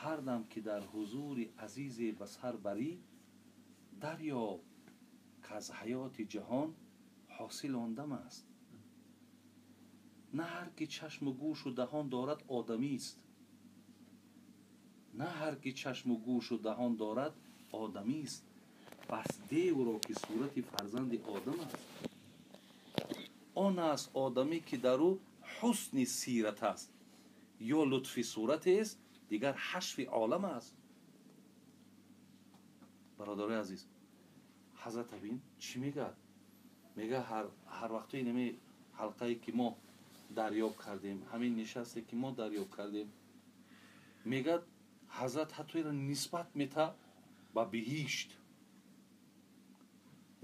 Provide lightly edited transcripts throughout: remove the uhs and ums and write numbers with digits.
Ҳар дам ки дар ҳузури азизе ба сар барӣ, дарёб ки аз ҳаёти ҷаҳон ҳосил он дам аст. На ҳар ки чашму гӯшу даҳон дорад одамист. На ҳар ки чашму гӯшу даҳон дорад одамист. Пас девро ки сурати фарзанди одам аст. Он аст одамӣ ки дар ӯ ҳусни сират аст, ё лутфи суратест, дигар ҳашви олам аст. Бародарои азиз, ҳазрат абин чӣ мегӯяд? Мегӯяд ҳар вақтои нами ҳалқае ки мо дарёб кардем, ҳамин нишасте ки мо дарёб кардем, мегӯяд ҳазрат ҳатто инро нисбат мета ба биҳишт.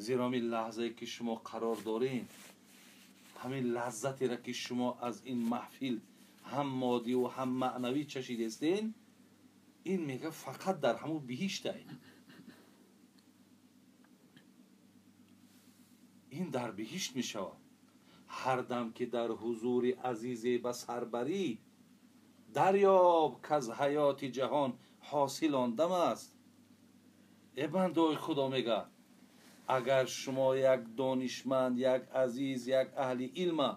Зеро ҳамин лаҳзае ки шумо қарор доред, ҳамин лаззатеро ки шумо аз ин маҳфил ҳам моддиву ҳам маънавӣ чашидестен, ин мегӯяд фақат дар ҳамун биҳиштай. Ин дар биҳишт мешавад. Ҳар дам ки дар ҳузури азизе ба сар барӣ, дарёб ки аз ҳаёти ҷаҳон ҳосил он дам аст. Э бандои Худо, мегӯяд, агар шумо як донишманд, як азиз, як аҳли илма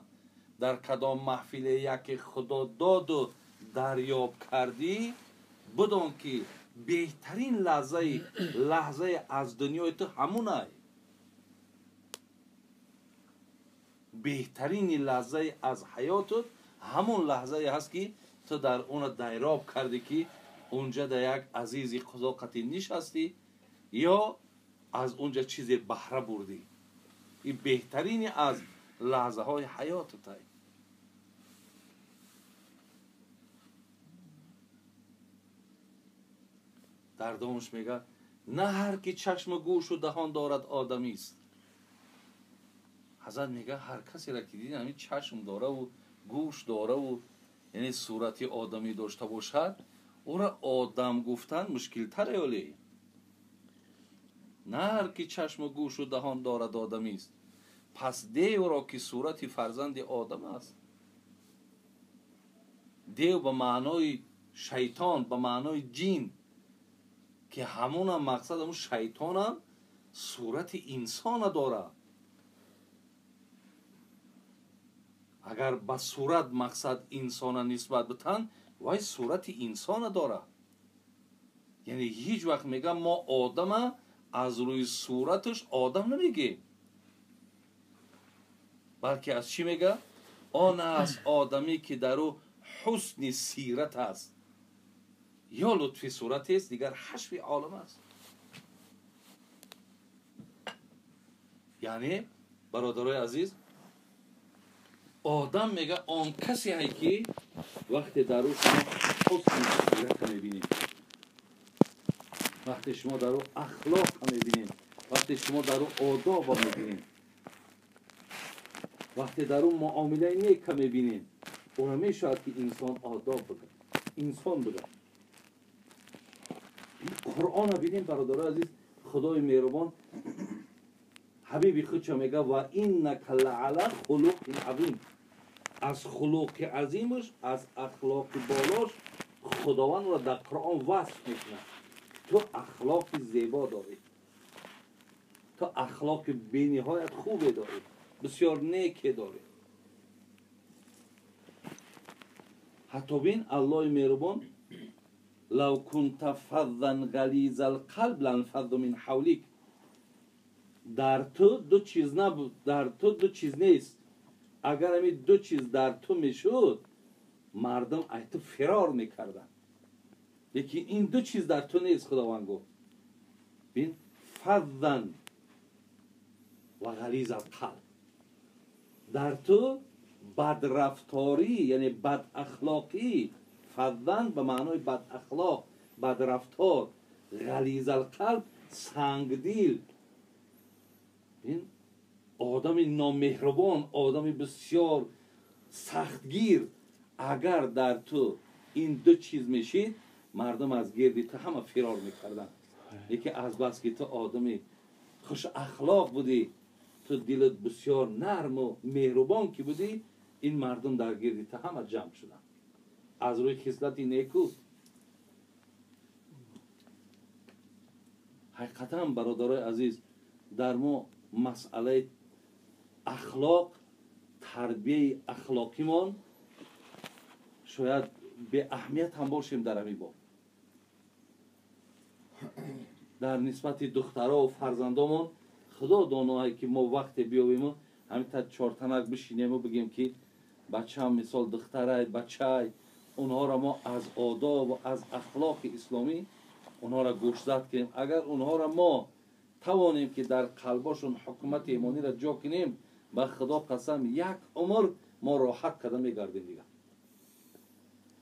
дар кадом маҳфиле яке Худо доду дарёб кардӣ, бидон ки беҳтарин лаҳзаи аз дунёи ту ҳамунай. Беҳтарини лаҳзаи аз ҳаётут ҳамон лаҳзае ҳаст ки ту дар она дайроб кардӣ, ки унҷа дар як азизи Худо қатӣ нишастӣ ё аз унҷа чизе баҳра бурдӣ. Ин беҳтарини аз лаҳзаҳои ҳаётутай. Дар домаш мегӯяд, на ҳар ки чашму гӯшу даҳон дорад одамист. Ҳазрат мегӯяд, ҳар касеро ки дидӣ ҳамин чашм дораву гӯш дораву яъне сурати одамӣ дошта бошад, ӯро одам гуфтан мушкилтар ёле. На ҳар ки чашму гӯшу даҳон дорад одамист. Пас девро ки сурати фарзанди одам аст. Дев ба маънои шайтон, ба маънои ҷин, ки ҳамонам мақсад ҳамун шайтонам сурати инсона дорад. Агар ба сурат мақсад инсона нисбат битан, вай сурати инсона дорад. Яъне ҳеҷ вақт мегӯям мо одама аз рӯи сураташ одам намегӯем, балки аз чӣ мегӯяд? Он аст одаме ки дар ӯ ҳусни сират аст, ё лутфи суратест, дигар ҳашви олам аст. Яъне бародарои азиз, одам мегӯяд он касе ҳай ки вақте дар ӯ шумо ҳусни сирата мебинед, вақте шумо дар ӯ ахлоқа мебинед, вақте шумо дар ӯ одоба мебинед, вақте дар ӯ муомилаи нека мебинед, ӯро мешавад ки инсон одоб бигӯяд, инсон бигӯяд. Қуръонро бинем бародарои азиз, Худои меҳрубон ҳабиби худшо мегӯяд ва иннака лаала хулуқин азим. Аз хулуқи азимаш, аз ахлоқи болош Худовандро дар Қуръон васф мекунад. Ту ахлоқи зебо дорӣ, ту ахлоқи бениҳоят хубе дорӣ, бисёр неке дорӣ. Ҳатто бин Аллоҳи меҳрубон лав кунта фаззан ғализал қалб ланфаззу мин ҳавлик. Дар ту ду чиз набуд, дар ту ду чиз нест. Агар ҳамин ду чиз дар ту мешуд, мардум аз ту фирор мекарданд. Лекин ин ду чиз дар ту нест, Худованд гуфт. Бин фаззан ва ғализал қалб. Дар ту бадрафторӣ, яъне бадахлоқӣ, фаззан ба маънои бадахлоқ, бадрафтор, ғализал қалб сангдил. Ин одами номеҳрубон, одами бисёр сахтгир, агар дар ту ин ду чиз мешид, мардум аз гирди ту ҳама фирор мекарданд. Лекин азбаски ту одами хушахлоқ будӣ, ту дилат бисёр нарму меҳрубон ки будӣ, Ин мардум дар гирди та ҳама ҷамъ шуданд аз рӯи хислати неку. Ҳақиқатан, бародарои азиз, дар мо масъалаи ахлоқ, тарбияи ахлоқимон шояд беаҳамият ҳам бошем дар ҳамин боб. Дар нисбати духтаро ва фарзандомон худо доное ки мо вақте биёвему ҳамин чортанак бишинему бигем ки бачаам, мисол, духтарай, бачай, онҳоро мо аз одоб ва аз ахлоқи исломӣ онҳоро гӯшзад кунем. Агар онҳоро мо тавонем ки дар қалбошон ҳукумати имониро ҷо кунем, ба худо қасам, як умр мо роҳат карда мегардем дигар.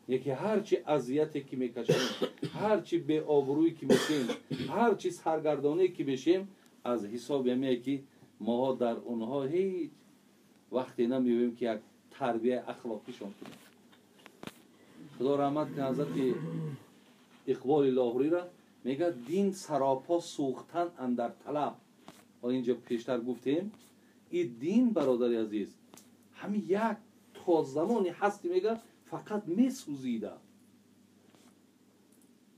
Яке ҳарчи азияте ки мекашем, ҳарчи беобрӯӣ ки мешем, ҳарчи саргардоние ки мешем, аз ҳисоби ҳамие ки моҳо дар онҳо ҳеҷ вақте намеёбем ки як тарбияи ахлоқишон кунем. Худо раҳмат кунад ҳазрати Иқболи Лоҳурира, мегӯяд: дин саропо сӯхтан андар талаб. Ҳола инҷо пештар гуфтем, и дин, бародари азиз, ҳамин як то замони ҳасти, мегӯяд, фақат месӯзида.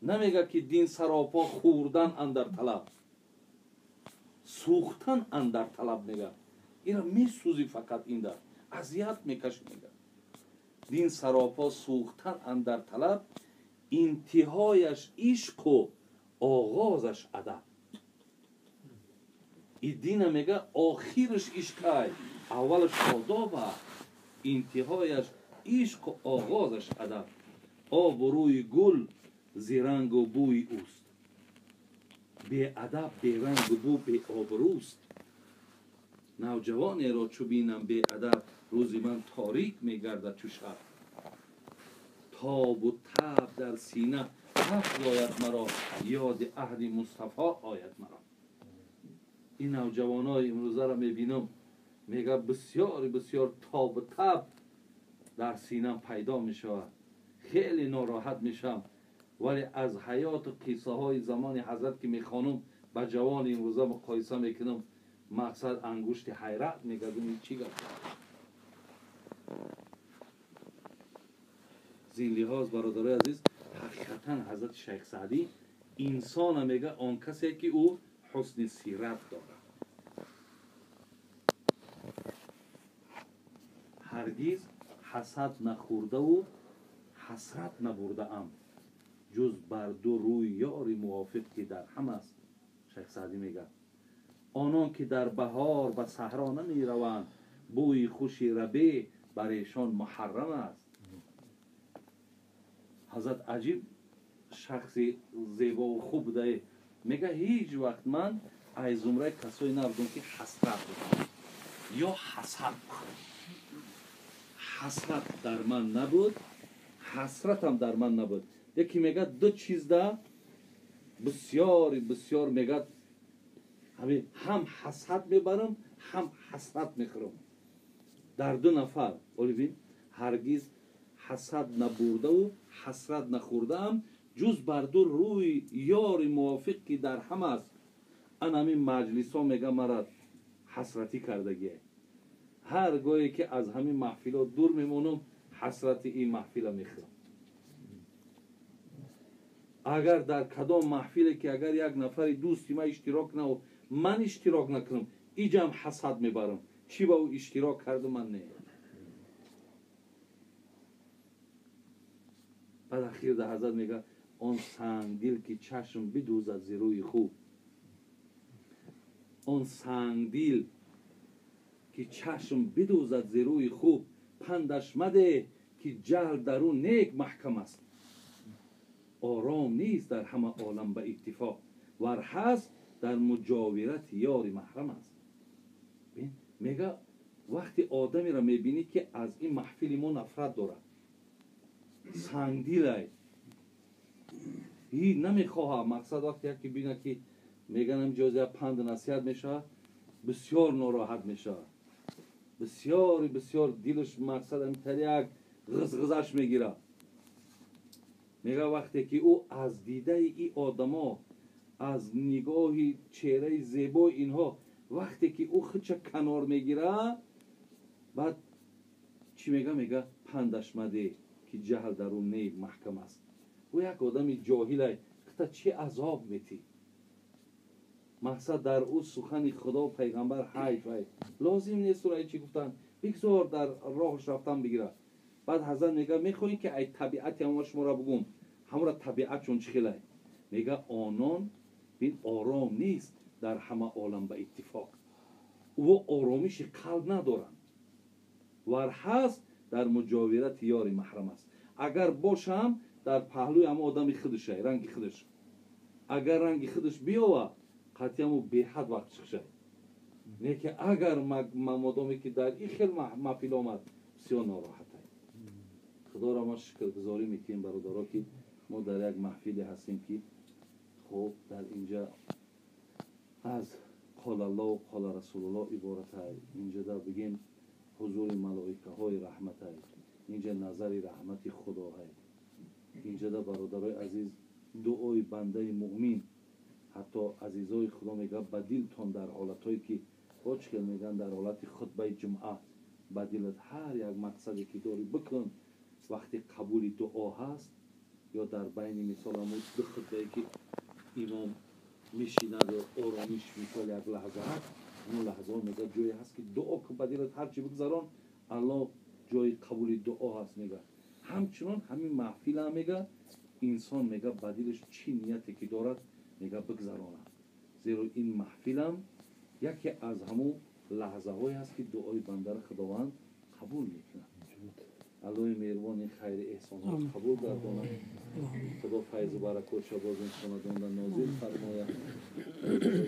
Намегӯяд ки дин саропо хӯрдан андар талаб, сӯхтан андар талаб мегӯяд. Ира месӯзи, фақат инда азият мекаши. Мегӯяд: дин саропо сӯхтан андар талаб, интиҳояш ишқу оғозаш адаб. И дина, мега, охираш ишқай, аввалаш одоба. Интиҳояш ишқу оғозаш адаб. Обу рӯи гул зирангу бӯи ӯст, беадаб берангу бӯ беобрӯст. Навҷавонеро чу бинам беадаб, рӯзи ман торик мегардад чу шаб. Тобу таб дар сина афзояд маро, ёди аҳди Мустафо ояд маро. Ин навҷавонои имрӯзаро мебинам, мега, бисёри бисёр тобу таб дар синам пайдо мешавад, хеле нороҳат мешавам. Вале аз ҳаёту қиссаҳои замони ҳазрат ки мехонам, ба ҷавони имрӯза муқоиса мекунам, мақсад, ангушти ҳайрат мегардам, чӣ гап. Зин лиҳоз, бародарои азиз, ҳақиқатан ҳазрати Шайх Саъдӣ инсона мега он касе ки ӯ ҳусни сират дорад. Ҳаргиз ҳасад нахӯрдаву ҳасрат набурдаам, ҷуз бар ду рӯи ёри мувофиқ ки дар ҳам аст. Шайх Саъдӣ мегӯяд: онон ки дар баҳор ба саҳро намераванд, бӯи хуши рабеъ бар эшон муҳаррам аст. Ҳазрат аҷиб шахси зебову хуб будае. Мега, ҳеҷ вақт ман аз зумраи касое набудам ки ҳасрат бихӯрам ё ҳасад бихӯрам. Ҳасрат дар ман набуд, ҳасратам дар ман набуд. Яке мегӯяд, ду чизда бисёри бисёр, мегӯяд, ҳам ҳасад мебарам, ҳам ҳасрат мехӯрам дар ду нафар. Оли бин: ҳаргиз ҳасад набурдаву ҳасрат нахӯрдаам, ҷуз бар ду рӯи ёри мувофиқ ки дар ҳам аст. Ан ҳамин маҷлисҳо, мега, мара ҳасратӣ кардагие. Ҳар гоҳе ки аз ҳамин маҳфилот дур мемонам, ҳасрати ин маҳфила мехӯрам. Агар дар кадом маҳфиле ки агар як нафари дӯсти ман иштирок на, ман иштирок накунам, иҷам ҳасад мебарам, чӣ ба ӯ иштирок карду, ман не. Баъд ахир дар ҳазрат мегӯяд: он сангдил ки чашм бидӯзад зи рӯи хуб, он сангдил ки чашм бидӯзад зи рӯи хуб, пандаш мадеҳ ки ҷаҳл дар ӯ нек маҳкам аст. Ором нест дар ҳама олам ба иттифоқ, вар ҳаст дар муҷовирати ёри маҳрам аст. Мега, вақти одамеро мебинӣ ки аз ин маҳфили мо нафрат дорад, сангдилай, ҳи намехоҳад, мақсад, вақте яке бинад ки меганам ҷозия панд насиҳат мешавад, бисёр нороҳат мешавад, бисёри бисёр дилаш, мақсад, амтари як ғизғизаш мегирад. Мега, вақте ки ӯ аз дидаи ин одамо, аз нигоҳи чеҳраи зебои инҳо, вақте ки ӯ худша канор мегирад, баъд Чӣ мега? Мега пандаш маде ки ҷаҳл дар ӯ не маҳкам аст. Ӯ як одами ҷоҳилай, хита чӣ азоб метӣ? Мақсад дар ӯ сухани худо пайғамбар ҳайф ай лозим нест ӯра чӣ гуфтан, бигзор дар роҳш рафтан бигирад. Баъд ҳазрат мега мехоҳем ки ай табиати ҳамора шуморо бугум, ҳамора табиат чун чӣ хелай? Мега онон бин ором нест дар ҳама олам ба иттифоқ, ӯ оромиши қалб надоранд, вар ҳаст дар муҷовирати ёри маҳрам аст. Агар бошам дар паҳлӯи ҳама одами худашай, ранги худаш, агар ранги худаш биёва қатъиаму беҳад вақт чиқшай. Не ки агар модоме ки дар ин хел маҳфил омад бисёр нороҳатай. Худоро мо шукргузорӣ мекунем бародаро, ки мо дар як маҳфиле ҳастем ки хуб дар инҷа аз қолаллоҳ қола расулуллоҳ иборатай. Инҷа да бигем ҳузури малоикаҳои раҳматай, инҷа назари раҳмати худоҳай. Инҷа да бародарои азиз дуои бандаи муъмин, ҳатто азизои худо мега ба дилтон дар ҳолатҳое ки бо чӣ хел мегӯянд дар ҳолати хутбаи ҷумъа ба дилат ҳар як мақсаде ки дорӣ бикун, вақти қабули дуо ҳаст ё дар байни мисол ҳамун ду хутбае ки имом мешинаду оромиш мисол як лаҳза ҳаст, ҳамун лаҳзаҳо мега ҷое ҳаст ки дуо кун ба дилат ҳар чӣ бигзарон, аллоҳ ҷои қабули дуо ҳаст мега. Ҳамчунон ҳамин маҳфилам мега инсон мега ба дилаш чӣ нияте ки дорад мега бигзаронад, зеро ин маҳфилам яке аз ҳамун лаҳзаҳое ҳаст ки дуои бандаро худованд қабул мекунад. Аллоҳи меҳрубон ин хайри эҳсонҳоро қабул гардонад. Худо файзу баракотша боз ин хонадонда нозил фармояд.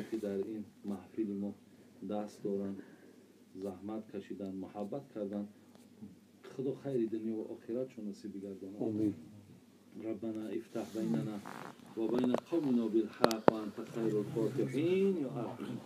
Ки дар ин маҳфили мо даст доранд, заҳмат кашиданд, муҳаббат карданд, худо хайри дунё ва охиратшон насиб бигардонад. ربنا افتح بيننا وبين قومنا بالحق وأنت خير الفاتحين يا أرحم.